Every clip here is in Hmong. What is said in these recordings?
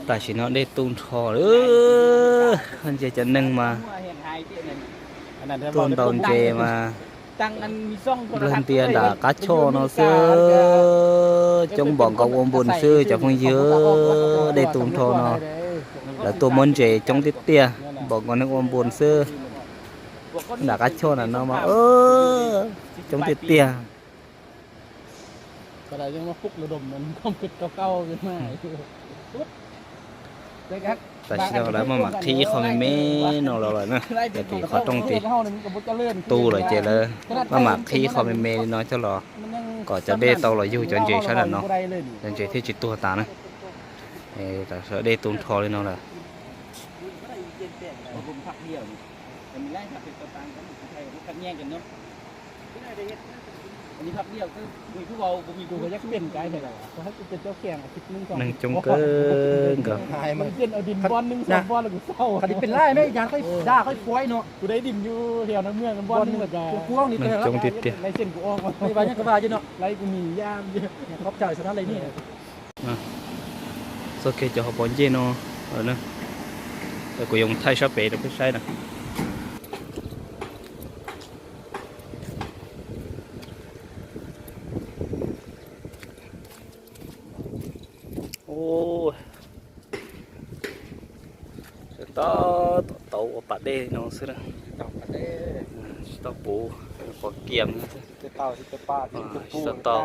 Tam sim no dej tu nrho lawm, ntsia cov neeg mas tuaj ntaus ntses mas nplawg ntias nram qab choj no xwb, coob npaum nkaus ua npun xwb cov phooj ywg. Dej tu nrho no lawv tuaj muab ntses coob tiag tiag, npaum nkaus neeg ua npun xwb. Nram qab choj ntawm no mas coob tiag tiag. Tam sim no lawv maj mam qhib ib qho me me no los lawm na, tim qhov rooj tid tu lawm ces lawv maj mam qhib ib qho me me li no coj los kom cov dej tau los yug cov ntses sab nram no, cov ntses thiaj tsis tuag tas na. Tam sim no dej tu nrho li no lawm. Neeg coob kawg nkaus. Neeg coob tiag tiag. Txoj kev cov hauv paus ncej no, kuv yuav mus thaij sab pem rau peb saib na. Tau tom tauv ua pas dej no xwb, tsis tau puv, pos kias, tsis tau tau.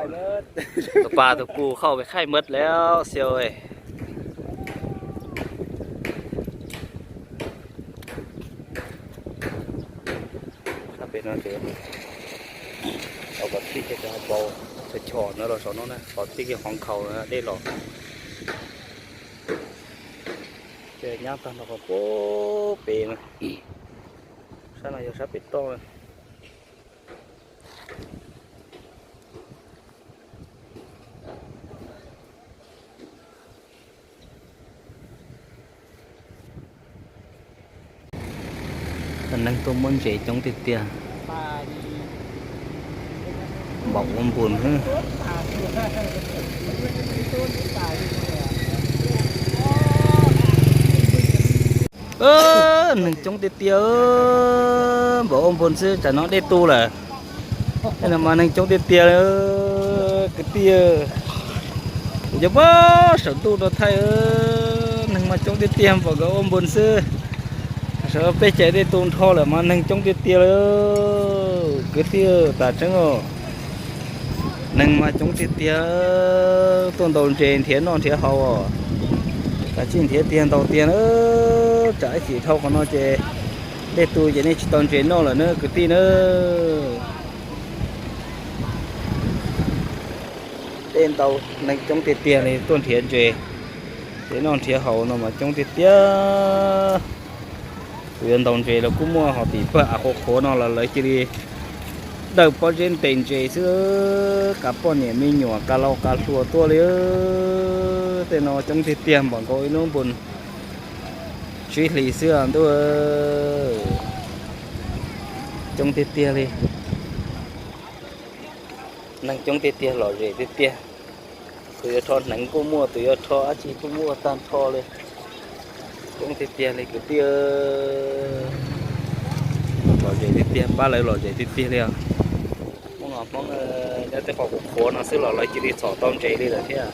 Tus pas tus kuj hauj pes khaij mawd lawm xyov. Sab pem no ces tau kom txij kiag cov hauv paus chos chos no los saum no na, kom txij kiag qhov nkhaus dej los. Ces nyab tag nrho qhov pem no, sab no yog sab pem toj na. Neeg tuaj muab ntses coob tiag tiag, npaum ua npun xwb. Neeg coob tiag tiag, npaum ua npun xwb, tsam no dej tu lawm. Tej no mas neeg coob tiag tiag, kwv tij. Kuv cov pab saum ntuj no thaij, neeg mas coob tiag tiag, npaum nkawd ua npun xwb. Sawv peb caim dej tu nrho lawm mas neeg coob tiag tiag lawm, kwv tij, tas tseeb os. Neeg mas coob tiag tiag, tuaj ntaus ntses nrhiav noj nrhiav haus os. Kav tsij nrhiav tiag ntaus tiag na, tsam ib chim dhau qhov no ces dej tu ces nej tsis tau ntses noj lawm na kwv tij na. Dej ntau, neeg coob tiag tiag li tuaj nrhiav ntses, nrhiav noj nrhiav haus no mas coob tiag tiag. Kuv yuav ntaus ntses los kuj muaj, ho tim pawg av qhuav qhuav no los lawv cia li dawj pob zeb ntes ntses xwb, kav poj niam me nyuam, kav laus kav hluas tuaj li. Tej no coob tiag tiag, npaum nkaus ib lub npun tsib hlis xwb ntuj. Coob tiag tiag li. Neeg coob tiag tiag, lom zem tiag tiag. Tus yuav rho hneev kuj muaj, tus yuav rho dab tsi kuj muaj tag nrho li. Coob tiag tiag li kwv tij. Lom zem tiag tiag, pab lawv lom zem tiag tiag li os. Hmoob, Hmoob nyob tej qhov qhuav qhuav no xwb los lawv cia li txhom tau ntses li lawm thiab.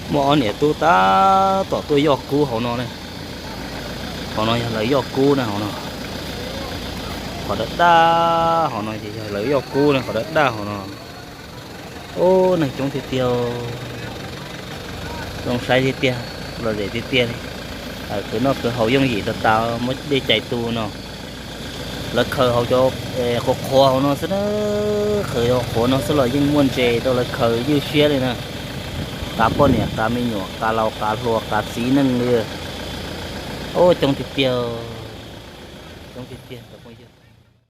Muaj ob niam tub tab tom tuaj yoj kub hauv no ne. Hauv no yog lawv yoj kub na, hauv no. Qhov daj daj hauv no ces yog lawv yoj kub na, qhov daj daj hauv no. Ub, neeg coob tiag tiag, zoo saib tiag tiag, lom zem tiag tiag li. Khwv noj khwv haus yooj yim tas tas, muab dej cais tu no. Lawv khaws hauv cov qhuav qhuav hauv no xwb na, khaws hauv qhuav no xwb los yeej muaj ntses rau lawv khaws ywj siab li na. Kav poj niam, kav me nyuam, kav laus, kav hluas, kav txiv neej li. Ub, coob tiag tiag, coob tiag tiag.